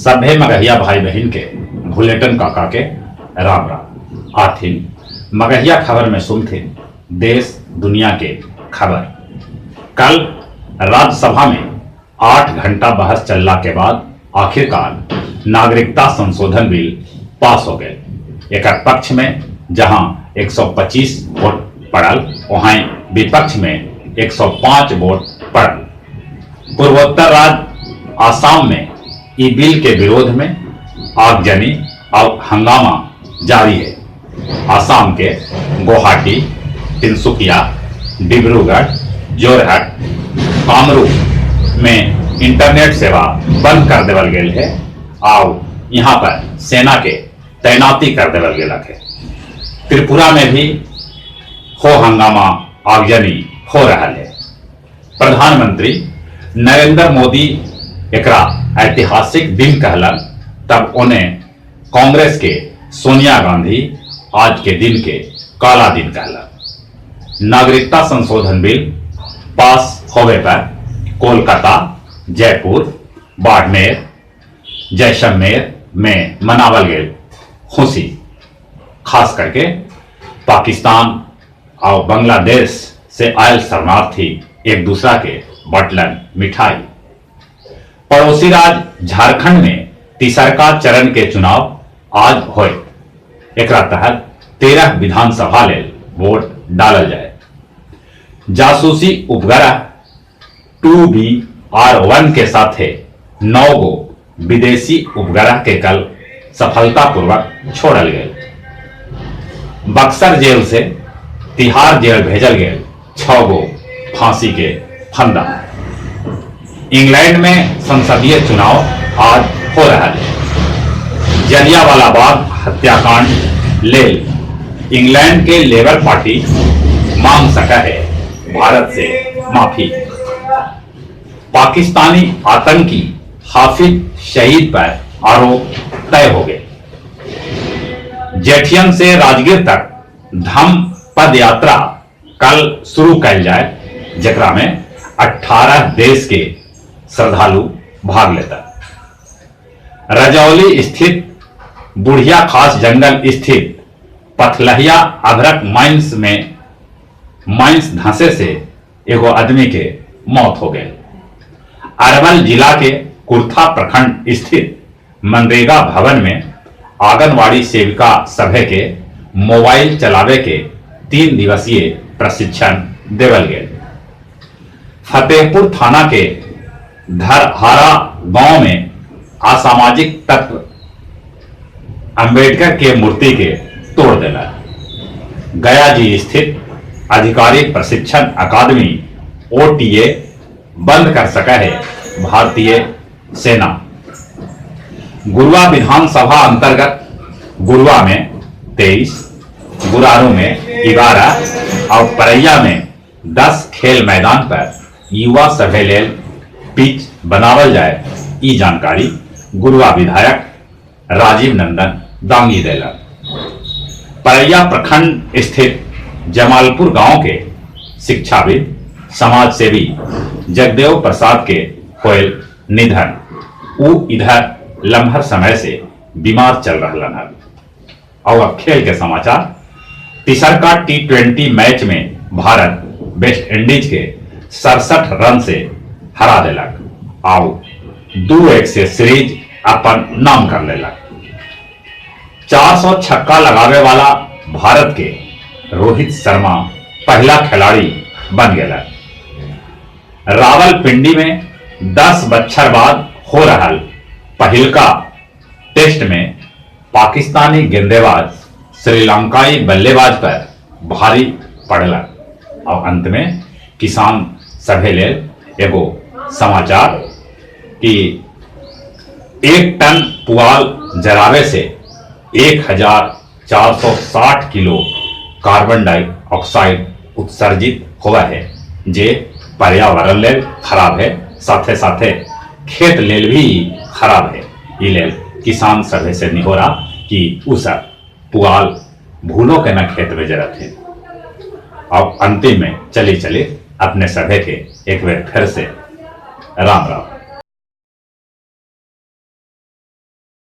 सभे मगहिया भाई-बहिन के भुलेटन काका के राम राम। आथिन मगहिया खबर में सुनथिन देश दुनिया के खबर। कल राज्यसभा में 8 घंटा बहस चलला के बाद आखिरकार नागरिकता संशोधन बिल पास हो गेल। एकर पक्ष में जहां 125 वोट पड़ल, वहां विपक्ष में 105 वोट पड़ल। पूर्वोत्तर राज्य आसाम में ई बिल के विरोध में आगजनी और हंगामा जारी है। आसाम के गुवाहाटी, तिनसुकिया, डिब्रूगढ़, जोरहट, कामरूप में इंटरनेट सेवा बंद कर देवल गेल है और यहाँ पर सेना के तैनाती कर देवल गेल है। त्रिपुरा में भी हो हंगामा, आगजनी हो रहा है। प्रधानमंत्री नरेंद्र मोदी एकरा ऐतिहासिक दिन कहलन, तब उन्हें कांग्रेस के सोनिया गांधी आज के दिन के काला दिन कहलन। नागरिकता संशोधन बिल पास होवे पर कोलकाता, जयपुर, बाड़मेर, जैसलमेर में मनावल गए खुशी। खास करके पाकिस्तान और बांग्लादेश से आयल शरणार्थी एक दूसरा के बटलन मिठाई। पड़ोसी राज्य झारखंड में तीसरका चरण के चुनाव आज होए। एकरा तहत 13 विधानसभा लेल वोट डालल जाए। जासूसी उपग्रह 2BR1 के साथे 9 गो विदेशी उपग्रह के कल सफलतापूर्वक छोड़ल गए। बक्सर जेल से तिहाड़ जेल भेजल गए 6 गो फांसी के फंदा। इंग्लैंड में संसदीय चुनाव आज हो रहा है। जलियांवाला बाग हत्याकांड लेल इंग्लैंड के लेबर पार्टी मांग सका है भारत से माफी। पाकिस्तानी आतंकी हाफिज शहीद पर आरोप तय हो गए। जेठियन से राजगीर तक धम पद यात्रा कल शुरू कैल जाए, जकरा में 18 देश के श्रद्धालु भाग लेता। रजौली स्थित बुढ़िया खास जंगल स्थित पथलहिया अभरक माइंस में माइंस धंसे से एगो आदमी के मौत हो गई। अरवल जिला के कुर्था प्रखंड स्थित मनरेगा भवन में आंगनवाड़ी सेविका सभे के मोबाइल चलावे के 3 दिवसीय प्रशिक्षण देवल गेल। फतेहपुर थाना के धरहारा गांव में असामाजिक तत्व अंबेडकर के मूर्ति के तोड़ देला। गया जी स्थित अधिकारी प्रशिक्षण अकादमी ओटीए बंद कर सका है भारतीय सेना। गुरुआ विधानसभा अंतर्गत गुरुआ में 23, गुरारू में 11 और परैया में 10 खेल मैदान पर युवा सभे लेल पिच बनावल जाए, ई जानकारी गुरुआ विधायक राजीव नंदन दांगी देलन। परैया प्रखंड स्थित जमालपुर गांव के शिक्षाविद समाज सेवी जगदेव प्रसाद के होयल निधन। ऊ इधर लम्हर समय से बीमार चल रहा हन। और अब खेल के समाचार। तीसरका T20 match में भारत वेस्ट इंडीज के 67 रन से हरा देलक आउ 2-1 से सीरीज अपन नाम कर लेलक। 400 छक्का लगावे वाला भारत के रोहित शर्मा पहला खिलाड़ी बन गया। रावलपिंडी में 10 बच्छर बाद हो रहा पहिलका टेस्ट में पाकिस्तानी गेंदेबाज श्रीलंकाई बल्लेबाज पर भारी पड़ला। और अंत में किसान सभे लेल एगो समाचार कि 1 टन पुआल जरावे से 1460 किलो कार्बन डाइऑक्साइड उत्सर्जित हुआ है, जे पर्यावरण लेल खराब है, साथे साथे खेत लेल भी खराब है। ई लेल किसान सभे से निहोरा कि उ सब पुआल भूलो के न खेत में जरत है। अब अंतिम में चली चली अपने सभे के एक बार फिर से राम राम।